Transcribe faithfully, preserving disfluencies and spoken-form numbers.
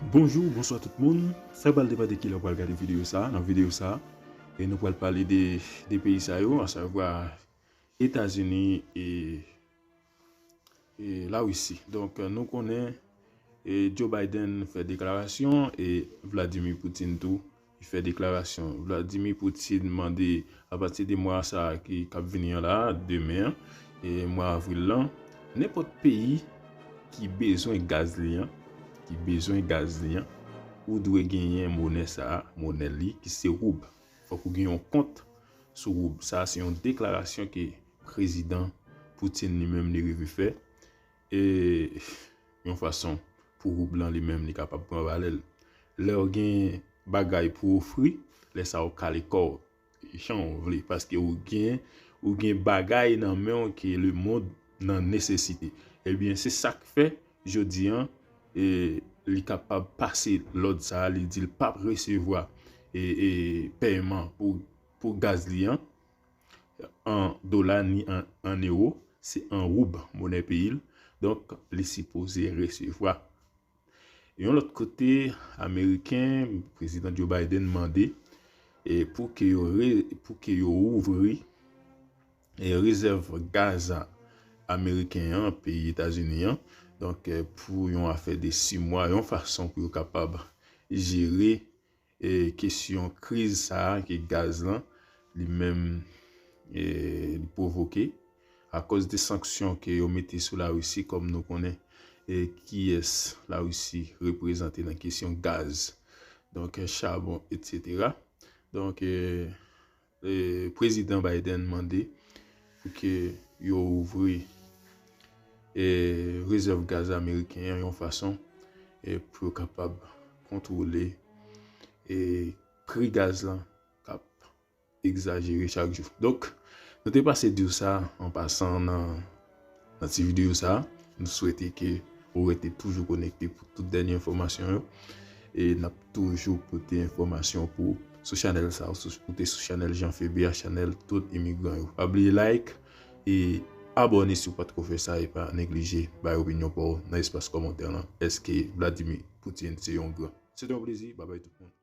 Bonjou, bonswa tout moun. Sa pral depann de kilè w pral gade videyo sa a. Nan videyo sa a, e nou pral pale de, de peyi sa yo, asavwa Etazini e, e Larisi. Donk, nou konnen e Joe Biden fè deklarasyon e Vladimir Putin tou, li fè deklarasyon. Vladimir Putin mande, apati de mwa sa a ki, k ap vini an la, demen an, e mwa avril lan, nenpòt peyi ki bezwen gaz li an, ki bezwen gaz li an, ou dwe genyen monè sa a, monè li, ki se woub. Fòk ou gen yon kont sou woub. Sa a se yon deklarasyon ke prezidan Putin li menm li rive fè. E yon fason pou woub lan li menm li kapab pran valè l. Lè w gen bagay pou ofri, lè sa a w kale kò w jan w vle, paske ou gen, ou gen bagay nan men w ke lemonn nan nesesite. Ebyen, se sa k fè, jodi an, e, li kapab pase lòd sa a, li di l p ap resevwa e, e, pèyman pou, pou gaz li an, an dola ni an, an ewo, se an woub, monè peyi l. Donk, li sipoze resevwa. Yon lòt kote, Ameriken, prezidan Joe Biden mande e pou ke yo re, pou ke yo ouvri e rezèv gaz ameriken an, peyi Etazini an. Donk, e, pou yon afè de sis mwa, yon fason pou yo kapab jere e kesyon kriz sa a ke gaz lan li menm e, li pwovoke akòz de sanksyon ke yo mete sou Larisi, kòm nou konnen e kiyès Larisi reprezante nan kesyon gaz, donk, e, chabon, etsetera. Donk, e, e, prezidan Biden mande pou ke yo ouvri e rezèv gaz ameriken an yon fason e pou yo kapab kontwole e pri gaz lan k ap egzajere chak jou. Donk, nou te pase di w sa an pasan nan, nan ti videyo sa a. Nou swete ke ou rete toujou konekte pou tout dènye enfòmasyon yo. E n ap toujou pote enfòmasyon pou sou chanèl sa a. Ou sou, ou te sou chanèl Jean Febe a, chanèl tout imigran yo. Pa bliye like e abòne si w pa t ko fè sa e pa neglije bay opinyon pa w nan espas kòmantè lan. Èske Vladimir Putin se yon gran? Se te yon plezi. Babay tout moun.